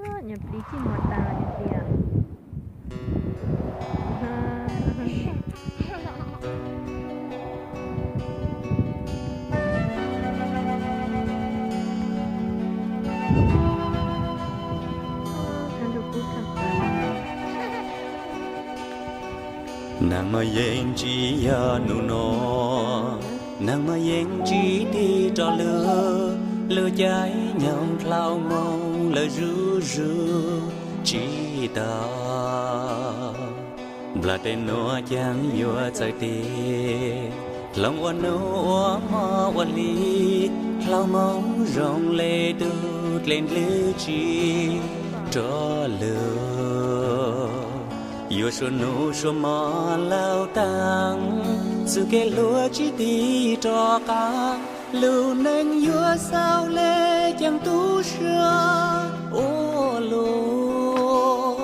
Niag plis txij muag tas niag plis. Neeg mas yeej tsis yog nus no, neeg mas yeej tsis tig rov lug, lub caij nyoog dlhau moog lawm zuj zus tsis tau. Nplaj teb nuav caag yuav txawv tes, hloov ua nub ua hmo ua hli, dlhau moog zoo le tug dle ndlwg tsis rov lug. Yuav suav nub suav hmo laug taag, txuj kev hluas tsis tig rov qaab, lub neej yuav xaus le caag tu sab ua luaj.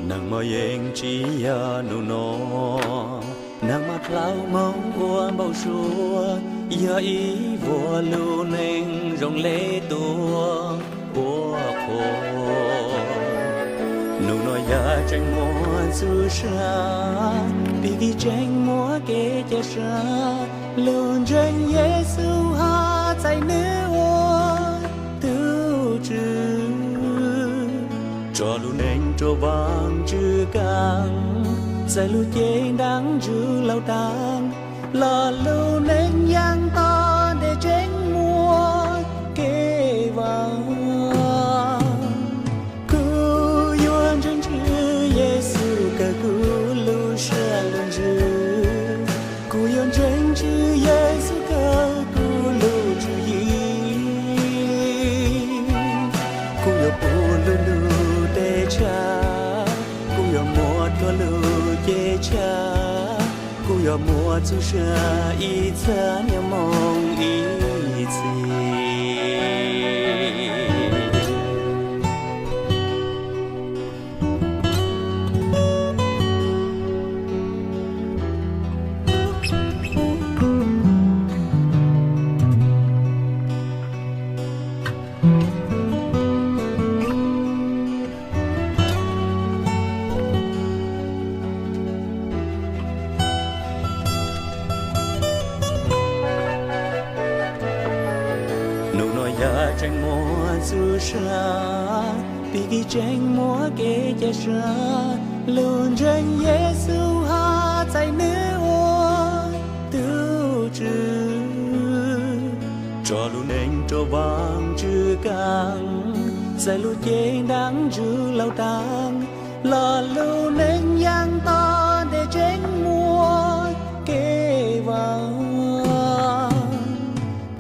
Neeg mas yeej tsis yog nus no, neeg mas dlhau moog ua npau suav, yog ib vuag lub neej zoo le tuaj ua qhua. Nus no yog tseem muaj txuj sa, pig kig tseem muaj kev ca sa, lug ntseeg Yexus hab txais nwg ua tug tswv. Tso lub neej rua Vaajtswv kaam, txawm lub cev ntaag ntsug laug taag, los lub neej yaam tog ntes tseem muaj kev vaam. Kuv yuav ntseeg Tswv Yexus kawg kuv lub siab lub ntsws. Kuv yuav ntseeg Tswv Yexus kawg kuv lub tswv yim. Kuv yuav pum lug lub teb chaws, kuv yuav muab dluag lub cev tshav, kuv yuav muab txuj sa ib txha nyob moog ib txhis. Nus no yog tseem muaj txuj sa, pig kig tseem muaj kev ca sa, lug ntseeg Yexus hab txais nwg ua tug tswv. Tso lub neej rua Vaajtswv kaam, txawm lub cev ntaag ntsug laug taag, los lub neej yaam tog ntes tseem muaj kev vaam.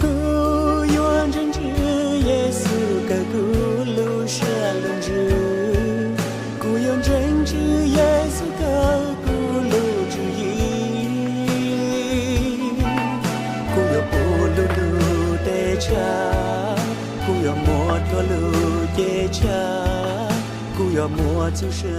Kuv yuav ntseeg Tswv Yexus kawg kuv lub siab lub ntsws. Kuv yuav ntseeg Tswv Yexus kawg kuv lub tswv yim. Kuv yuav pum lug lub teb chaws, kuv yuav muab dluag lub cev tshav, kuv yuav muab txuj sa